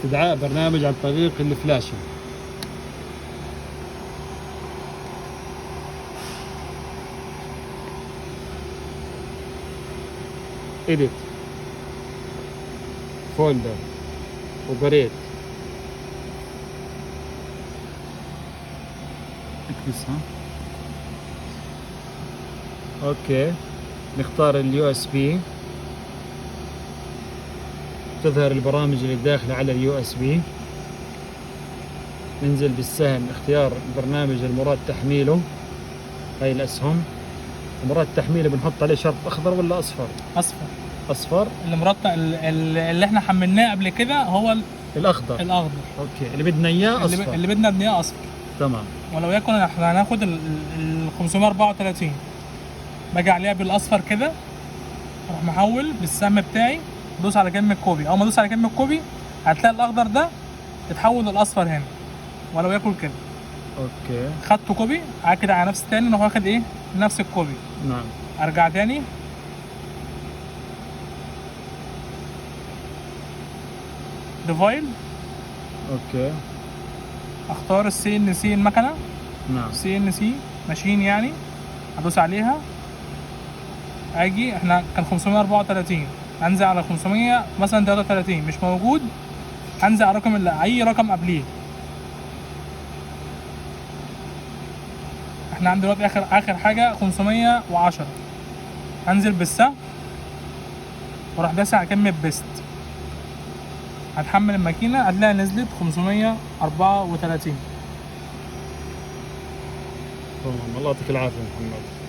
استدعاء برنامج عن طريق الفلاشة. Edit folder operate، اكبسها. okay، نختار ال USB، تظهر البرامج اللي داخله على ال USB. ننزل بالسهم اختيار البرنامج المراد تحميله، هاي الاسهم. مراد تحميله بنحط عليه شرط اخضر ولا اصفر؟ اصفر. اصفر. اللي مراد اللي احنا حملناه قبل كده هو الاخضر. الاخضر. okay، اللي بدنا اياه اصفر. اللي بدنا اياه اصفر. تمام. ولو يكن احنا هناخد ال 534، باجي عليها بالاصفر كده، اروح محول بالسهم بتاعي، دوس على كلمة copy. اول ما ادوس على كلمة copy هتلاقي الاخضر ده اتحول للاصفر هنا، ولو يكن كده. okay، خدته copy، عاد كده على نفس تاني، اروح واخد ايه؟ نفس ال copy. نعم. ارجع تاني device. okay، اختار ال CNC المكنه. نعم، CNC machine يعني، ادوس عليها. اجي احنا كان 534، انزل على 500 مثلا 33، مش موجود، انزل على رقم اللي اي رقم قبليه. احنا عندنا دلوقتي اخر حاجة 510، انزل بالسهم واروح داس على كلمة paste، هتحمل الماكينة، هتلاقي نزلت 534. تمام، الله يعطيك العافية محمد.